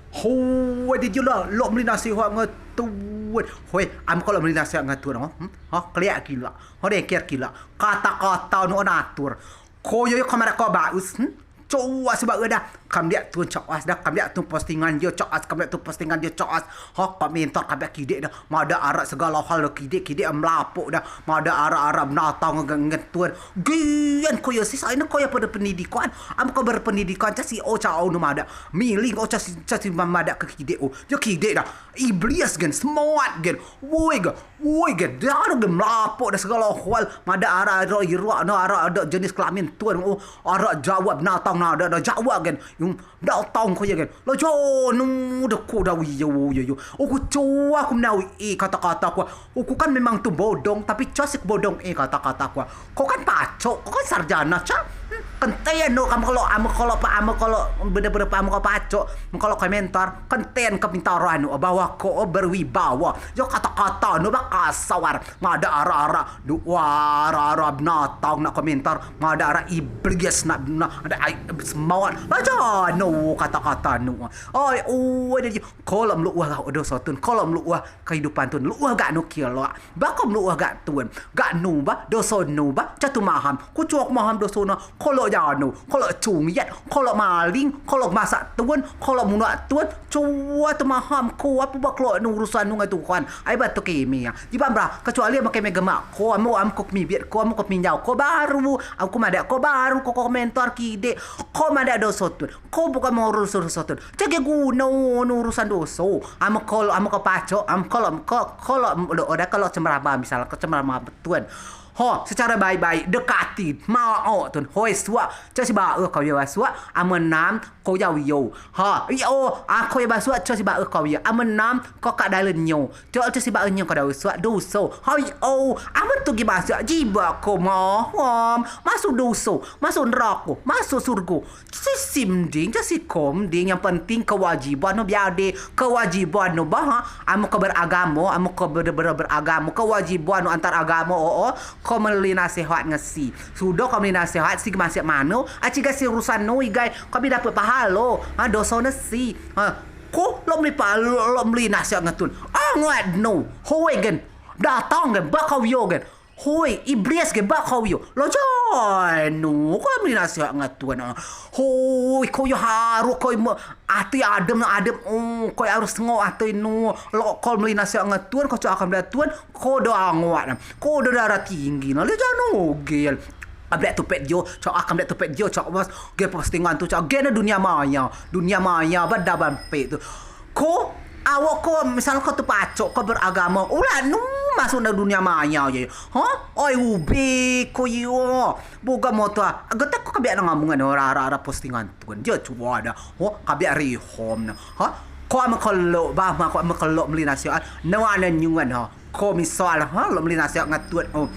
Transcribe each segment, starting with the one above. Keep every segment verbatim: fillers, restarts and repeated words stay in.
Hoi, dio lah lok meli nasehat ngen tun. Hoi, amen ko lok meli nasehat ngen tun, ho? Hmm? Ho, keliak kilak. Ho, deker kilak. Kata-kata nu natur. Ko yo, yo, kamera ko baus, hmm? Coa sebab dah. Kam liak tun coa as dah, kam liak tun postingan yo coa as, kam liak tun postingan yo coa as. Ho, komentar kam liak kidek dah. Madeak arak segalo hal lo kidek, kidek melapok dah. Madeak arak-arak benatang ngen, ngen tun. Gian ko yo si, sai ne ko yo berpendidikan. Amen ko berpendidikan, coa si o coa o nu madeak. Miling o coa si, coa si madeak ke kidek o. Yo kidek dah. Iblis gen, semoat gen. Woi gen, woi gen. Dah ade gen melapok dah segalo hal. Madeak arak-arak irak, no arak ade jenis kelamin tun. O, arak jawab benatang, no ade, ade jawab gen. Yung Datang ko yo gen. Lo jano de ko dau yo, yo, yo. Uku coa ku menau e kata-kata ko. Uku kan memang tun bodong, tapi coa si bodong e kata-kata ko. Ko kan pacok, ko kan sarjana, coa. Hmm, kenten nu, amen ko lok, amen ko lok, amen ko lok, bener-bener amen ko pacok, amen ko lok komentar, kenten kepintaran nu, bahwa ko berwibawa. Yo kata-kata nu ba kasar. Madeak arak-arak, dua arak-arak benatang nak komentar, madeak arak iblis nak, nak, madeak ai, semoat. Lo jano kata-kata nu. Oi, oi, dah, ko lok meluah doso tun, ko lok meluah kehidupan tun, luah gak nu kilak. Ba ko meluah gak tun, gak nu ba, doso nu ba, coa tun maham. Ku coa ku maham doso nu, ko lok jano, ko lok cungiat, ko lok maling, ko lok masak tun, ko lok munak tun, coa tun maham ko, apo ba kelok nu urusan nu ngen Tuhan. Ai ba tu keme ya. Jibeak bra, kecuali amen keme gemak ko, amen, amen ko kemibit ko, amen ko keminyau ko baru, amen ko madeak ko baru, ko, ko komentar kidek, ko madeak doso tun. Ko bukan mau urusan doso tun. Coa gen guno nu urusan doso. Amen ko lok, amen ko pacok, amen ko lok, ko, ko lok, lok, udah ko lok ceramah, misal ko ceramah tun. Ho, secara baik-baik, dekati, mao tun. Hoi, suak, coa si bae ko yo, suak, amen nam, ko yo yo. Ha, io, a, ko yo ba suak, coa si bae ko yo. Amen nam, ko kak dalen nyo. Coa, coa si bae nyo ko dau suak, doso. Hoi, o, amen tu gi ba suak, jibeak ko maham. Masuk doso, masuk nerako, masuk surgo. Si, si mending, coa si ko mending, yang penting kewajiban nu biade, kewajiban nu ba, ha, amen ko beragamo, amen ko ber-, ber-, beragamo, kewajiban nu antar agamo, o, o, ko meli nasehat ngen si. Sudo ko meli nasehat, si masih mano, a, cigai si urusan nu igai, ko bi dapet pahalo, ha, doso ne si, ha, ko lok meli pa-, lok, lok meli nasehat ngen tun, angat nu, hoi gen, datang gen, ba ko yo gen. Hoi, iblis gen ba ko yo. Lo jano ko meli nasehat ngen tun. Hoi, ko yo harus ko me-, atei adem, adem. O, ko harus sengo atei nu. Lok ko meli nasehat ngen tun, ko coa ko meli tun, ko do angat. Ko do darah tinggi. Nah, lo jano gen. Kam liak tupet yo, coa kam liak tupet yo, coa mas. Gen postingan tun, coa gen dunia maya. Dunia maya, ba daban pek tun. Ko, awok ko, misal ko tun pacok, ko beragamo, ulah nu masuk ne dunia maya yo. Ha? Oi, ube ko yo. Boga moto, getek ko kabiak ne ngomong ne, ora, ora, ora postingan tun. Dio coa dah. Ho, kabiak rihom ne. Ha? Ko amen ko lok, ba, ma ko amen ko lok meli nasehat. Nawa ne nyuan, ha. Ko misal, ha, lok meli nasehat ngen tun. O.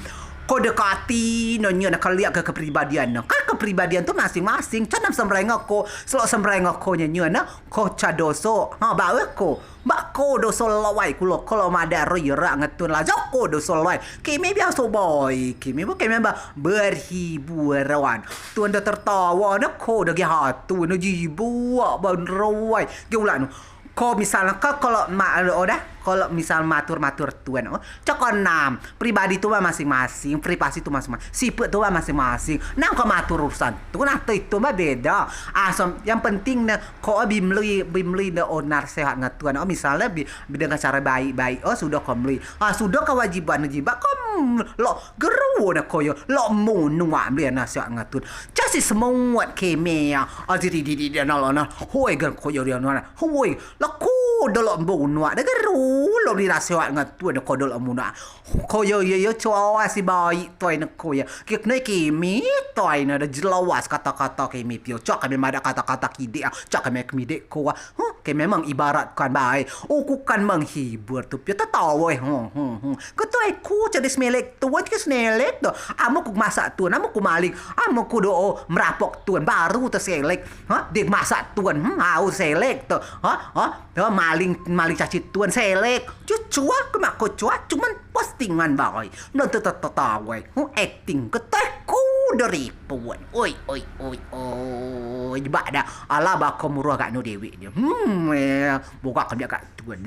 Ko dekati ne nyo ne, keliak ke kepribadian ne. Kan kepribadian tun masing-masing. Coa nam semreng ko, selok semreng ko nyo nyo ne. Ko coa doso, ha, bae ko. Ba ko doso lawai kulo, ko lok madeak roi rak ngen tun lah. Jano ko doso lawai. Keme biaso boi, keme ba, keme ba berhiburan. Tun do tertawa ne, ko do gi hatu ne, jibeak ba roi. Gi ulak nu. Ko misal ne, ko, ko lok ma-, o dah, ko lok misal matur-matur tun, o. Coa ko nam, pribadi tun ba masing-masing, privasi tun masing-masing, sipet tun ba masing-masing. Nam ko matur urusan tun, nah, tu itu ba beda. Aso, yang penting ne, ko bi meli, bi meli ne o nasehat ngen tun. O, misal ne bi, bi dengan cara baik-baik, o, sudo ko meli. Ha, sudo kewajiban ne jibeak, ko, mm, lok geru ne ko yo, lok munuak meli nasehat ngen tun. Coa si semuat keme ya. Aji di, di, di, di, nalo, na. Hoi, gen ko yo dio, na. Hoi, lah ko do lok munuak, de geru lok meli nasehat ngen tun, ko do lok munuak. Ko yo, yo, yo, coa si baik toi ne ko yo. Kik ne keme toi ne, de jelas kata-kata keme pio. Coa keme madeak kata-kata kidek, ah. Coa keme kemidek ko, ah. Huh, keme memang ibaratkan bae. Uku kan menghibur tun pio, tetawa, huh, huh, huh. Ketoi ku jadi semelek tun, jadi semelek tun. Amen ku masak tun, amen ku maling, amen ku do o merapok tun, baru tun selek. Ha? Dio masak tun, hmm, au selek tun. Ha? Ha? Ha, maling, maling caci tun selek. Cu-, coa, kemak ko coa, cuman postingan bae. Belum tun te-, tetawai. Huh, akting. Ketoi ku Udo riput. Oi, oi, oi, oi. Ba da. Alau ba ko muruh gak nu dewek dio. Hmm, eh, buka kemliak gak tun.